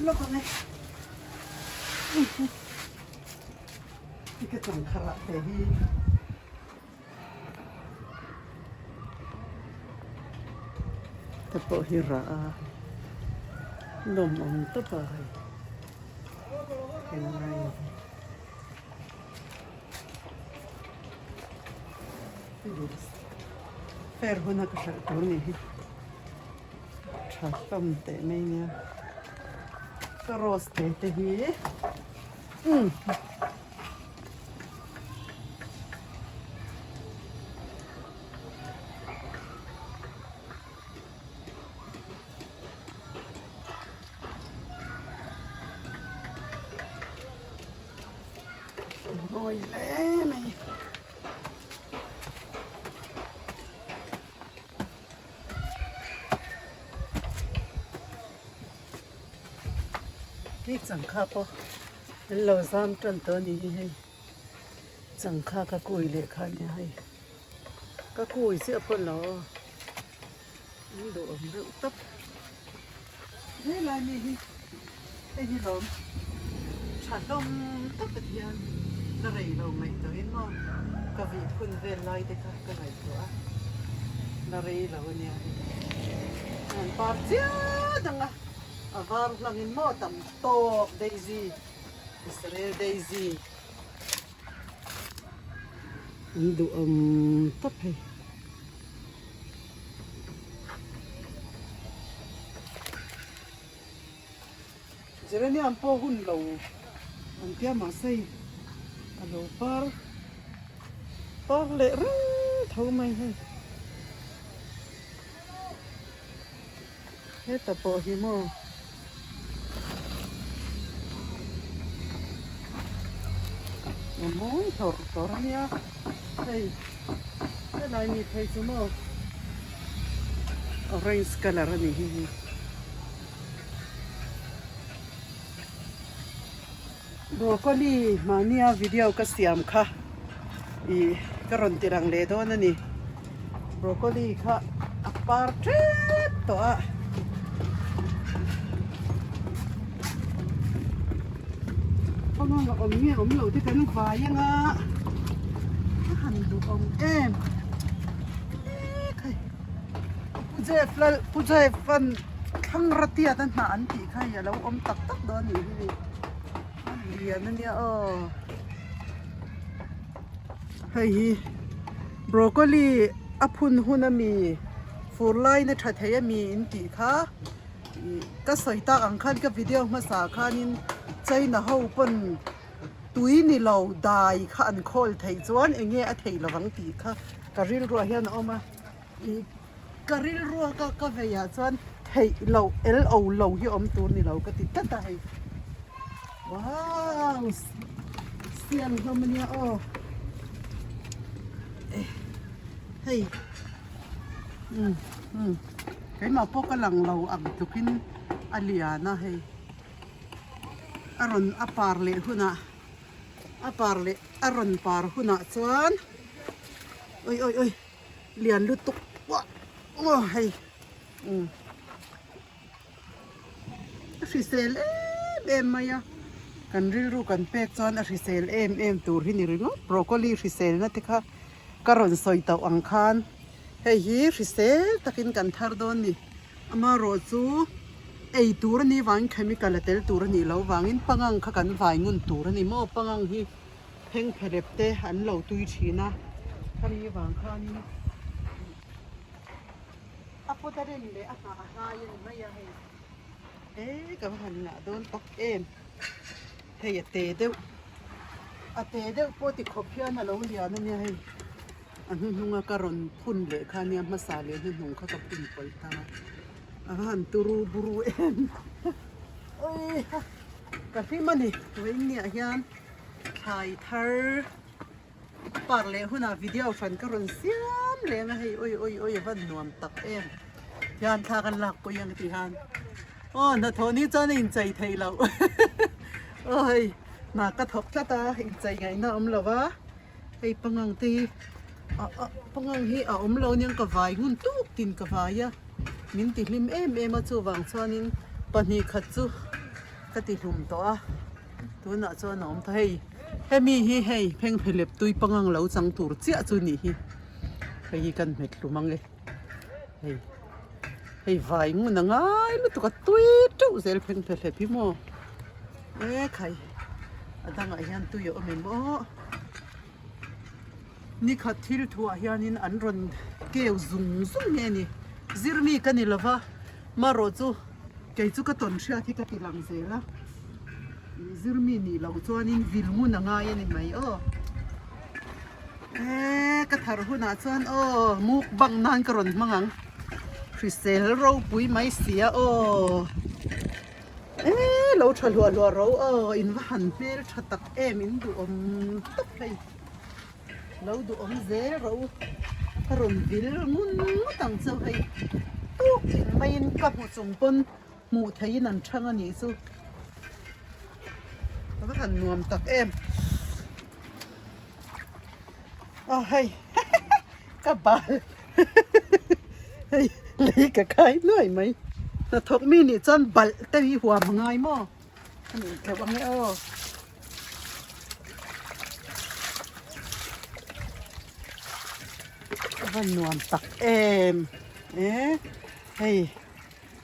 lawk ang e. Ka changkha rah te hi. Te pawh hi rah a nawm awm tawp a hei englai fair huna ka hralh tur a nih hi tha hlawm teh mai nia ka rose te te hi umm. Mawi hle mai. Hei changkha pawh an lo zam tan tawh a ni hi hei changkha ka kui leh kha ania hei ka kui chiah pawh lo aw an duhawm reuh tawp helai mi hi hei hi lawm tha hlawm tak a hian la rei lo ngaihtuahin maw ka vih phun vel lai te kha ka ngaihtuah a la rei lo ania hei an par chiah dang a. A var hlangin maw tam tawk Daisy, Israel Daisy an duh awm tawp hei. Geranium pawh hun lo an tia mahse hei a lo par par leh reng tho mai hei. Heta pawh hi maw a mawi hlawrh hlawrh a nia hei helai mi phei chu maw orange colour a ni hi hei broccoli mahnia video ka siam kha ih ka rawn ti rang leh dawn a ni broccoli kha a par tep tawh a kawng a awm nge awm loh te kan vai anga a han duh awm em ekhai pu Jeff lal pu Jeff an thlang ratiat a hnah an tih kha hei a lo awm tak tak dawn a nih hi hei a lian a nia aw. Hei hi broccoli a phun hun a mi fur laina tha thei a mi in tih kha ih ka sawi tak ang khan ka video hmasa khanin China ho pawn tui ni lo dai kha an khawl theih chuan eng nge a theih lovang tih kha ka rilruah hian a awm a ih ka rilrua ka ka vei ah chuan theih loh el o lo hi awm tur ni lo ka ti tlat a hei wow sial hlawm ania aw hei um um keimah pawh ka lang lo ang tlukin a lian a hei a rawn a par leh hunah a par leh a rawn par hunah chuan oi oi oi. Lian lutuk uah uah hei umm a hrisel em em mai a kan rilru kan pek chuan a hrisel em em tur hi ni ringawt broccoli hrisel na te kha ka rawn sawi tauh ang khan hei hi hrisel takin kan thar dawn ni amaherawh chu ei tur a nih vangin chemical a tel tur a nih loh vangin pangang kha kan vai ngun tur a ni maw pangang hi. Phengpherep te an lo tui thin a, khami vang khanin a pawt a rem leh a nghah a hlai a ni mai a hei e ka va han ngah dawn tak em hei a te deuh a te deuh pawh ti khawp hian a lo lian a nia hei a hnuhnung a ka rawn phun leh kha nia hmasa leh hnuhnung kha ka phun pawlh ta a va han turu buru em awi ka hlim a ni vawiin hian. Thlai thar par leh hunah video hran ka rawn siam leng a hei oi oi oi a van nuam tak em hian thla kan lak pawh ang ti hian aw hnathawh ni chuan a inchei theih loh aw hei hna ka thawk tlat a inchei ngaihna a awm lo va hei pangang te hi ah ah pangang hi a awm lo aniang ka vai ngun tuk tin ka vai a min ti hlim em em a chuvang chuanin pahnih khat chu. Ka ti hlum tawh a, tunah chuan a awm ta hei hemi hi hei phengphehlep tui pangang lo chang tur chiah chu nih hi hei hi kan hmet hlum ang e hei hei vai ngun a ngai lutuk a tui teuh zel phengphehlep hi maw e khai a dangah hian tui a awm em aw. Nikhat thil thuah hianin an rawn keu zung zung nge ni? Zirmi ka ni lova, marawh chu kei chu ka tawn hriat hi ka ti lang zel a, zirmi nih loh chuanin vil ngun a ngai a ni mai aw. Eee ka thar hunah chuan aw mukbang nan ka rawn hmang ang, hrisel ropui mai sia aw. Eee lo tha hluah hluah ro aw in va han hmel tha tak em in duhawm tawp hei lo duhawm zel ro ka rawn vil ngun ngawt ang chu hei tuk tin maiin ka hmu chung pawn hmuh theihin an chhang a nih chu a va han nuam tak em aw hei ka bal. Hei lei ka khai nuai mai. Hnathawk mi nih chuan balh te hi huam a ngai maw? A nih tleuh ang e aw. A va nuam tak em e hei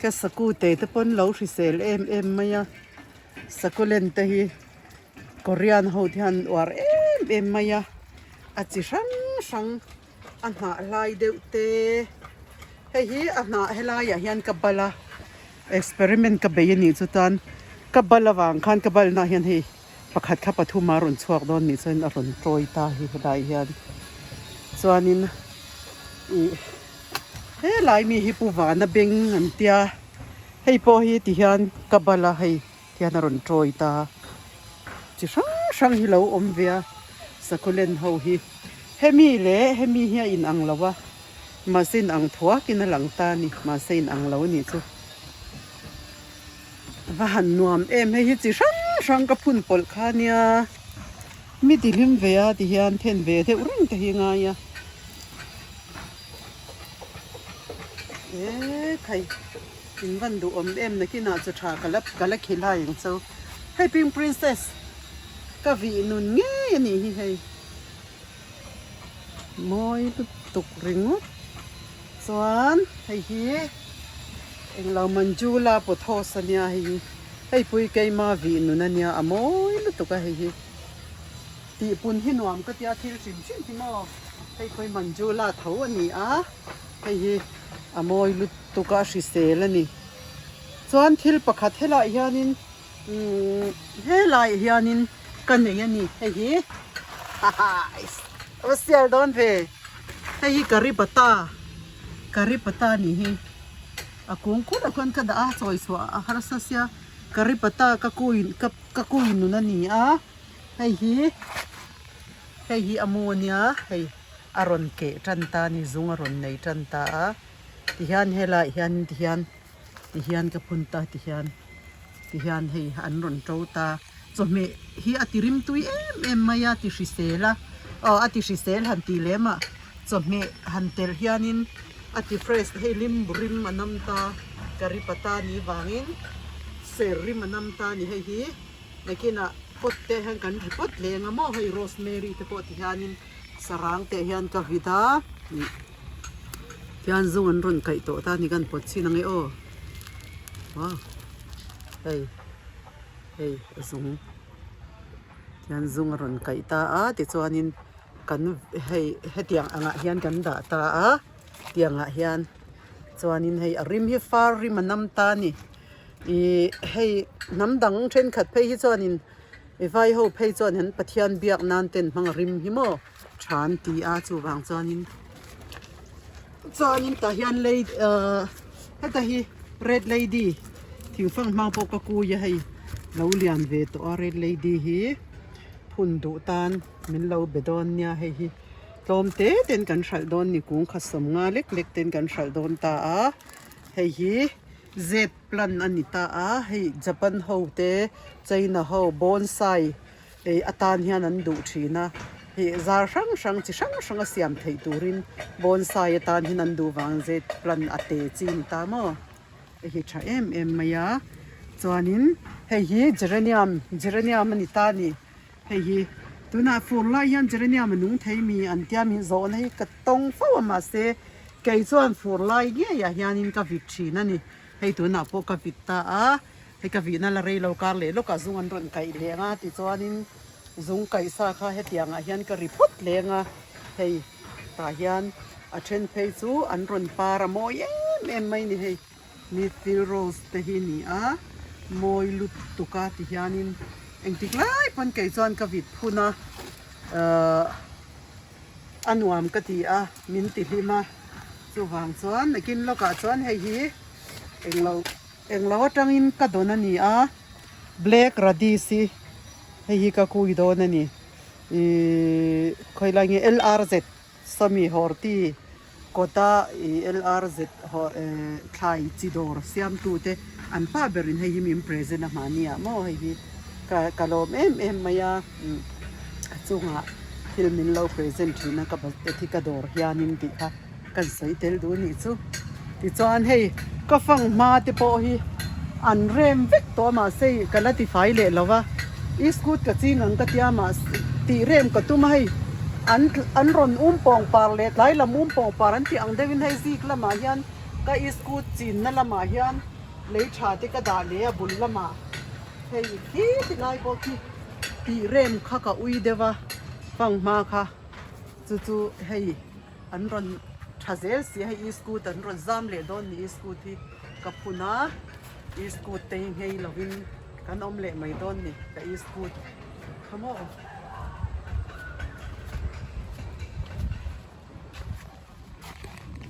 ka sakute te pawn lo hrisel em em mai a sakulen te hi Korean ho te hian an uar em em mai a a chi hrang hrang. A hnah lai deuh te hei hi a hnah helaiah hian ka bal a experiment ka bei a nih chu chuan ka bal avang khan ka balna ah hian hei pakhat kha pathum a rawn chhuak dawn nih chuan a rawn tawi ta hi helai hian chuanin ih helai mi hi pu vana beng an tia hei pawh hi ti hian ka bal a hei. Hian a rawn tawi ta. Chi hrang hrang hi lo awm ve a, succulent ho hi. Hemi leh hemi hi a inang lo a, mahse inang thuakin a lang ta a ni, mahse inang lo a nih chu. A va han nuam em, hei hi chi hrang hrang ka phun pawlh kha a nia. Mi ti hlim ve a ti hian then ve deuh reng te hi a ngai a. Eee khai. In van duh awm em nakinah chu tha ka la ka la khil hai ang chu. Hei pink princess ka vih nun ngei a nih hi hei. Mawi lutuk ringawt chuan hei hi englo Manjula pothos a nia hei hi. Hei pui keima vih nun a nia a mawi lutuk a hei hi. Tihpun hi nuam ka tia thil hrim hrim hi maw. Hei pui Manjula tho a ni a hei hi a mawi lutuk. Tukah hrisel a ni. Chuan thil pakhat helaiah hianin umm helaiah hianin ka nei a ni hei hi haha a va sial dawn ve hei hi karipata karipata a nih hi a kung khulah khuan ka dah a chawi chhuah a harsa sia karipata ka kui ka kui nun a ni a hei hi hei hi a mu a nia hei a rawn keh tan ta a ni zung a rawn nei tan ta a. Tihian helaiah hian tihian tihian ka phun ta tihian tihian hei an rawn to ta chawhmeh hi a ti rim tui em em mai a ti hrisel a aw a ti hrisel han tih lem ah chawhmeh han telh hianin a ti fresh hei lim rim a nam ta curry patta ni vangin ser rim a nam ta a ni hei hi nakinah pot te hian kan ri pawt leh ang a maw hei rosemary te pawh tihianin sarang teh hian ka vit a. Tihian zung an rawn kaih tawh ta a ni kan pawt chin ang e aw wow hei hei a zung tihian zung a rawn kaih ta a tichuanin kan hei hetiang angah hian kan dah ta a tiangah hian chuanin hei a rim hi far rim a nam ta a ni ih hei hnam dang thenkhat phei hi chuanin vai ho phei chuan an Pathian biak nan ten hmang a rim hi maw. Tha an ti a chuvang chuanin chuanin tah hian lei ahh heta hi red lady thingfang hmang pawh ka kui a hei lo lian ve tawh a red lady hi phun duh tan min lo be dawn nia hei hi tlawm te ten kan hralh dawn ni kung kha sawmnga lek lek ten kan hralh dawn ta a hei hi z plant a ni ta a hei japan ho te china ho bonsai. Hei atan hian an duh thin a, hei zar hrang hrang chi hrang hrang a siam theih turin bonsai atan hian an duh vang zet plant a te chi ni ta maw hei hi tha em em mai a. Chuanin hei hi geranium geranium a ni ta a ni hei hi tunah fur lai hian geranium a nung thei mi an tia min zawhna hi ka tawng fo a mahse kei chuan fur lai ngeiah hianin ka vit thin a ni hei tunah pawh ka vit ta a hei ka vihna la rei lo kar leh lawkah zung an rawn kaih leng a tichuanin zung kaih sa kha hetiangah hian ka ri phawt leng a hei tah hian a then phei chu an rawn par a mawi em em mai a ni hei. Mithil rose te hi ni a, mawi lutuk a ti hianin engtik lai pawn kei chuan ka vit phun a, ahh a nuam ka ti a, min ti hlim a, chuvang chuan nakin lawkah chuan hei hi englo englo atangin ka dawn a ni a, black radish hi hei hi ka kui dawn a ni, ihh khawilai nge LRZ sawmi horti. Kawta i LRZ ho thlai chi dawr siamtute an pa berin hei hi min present a hmani ah maw hei hi ka ka lawm em em mai a a chungah thil min lo present thin a ka basket hi ka dawr hianin tih kha kan sawi tel duh anih chu tichuan hei ka fang hma te pawh hi an rem vek tawh a mahse ka la tifai leh lo va iskut ka ching ang ka tia mahse tih rem ka tum a hei an an rawn um pawng par leh tlai lam um pawng par an tih ang deuhin hei zik lamah hian ka iskut chinna lamah hian lei tha te ka dah leh a bul lamah hei khi ti lai pawh khi tih rem kha ka ui deuh a fanghma kha chu chu hei. An rawn tha zel si a hei iskut an rawn zam leh dawn ni iskut hi ka phun a iskut te hi nghei lovin kan awm leh mai dawn ni ka iskut kha maw.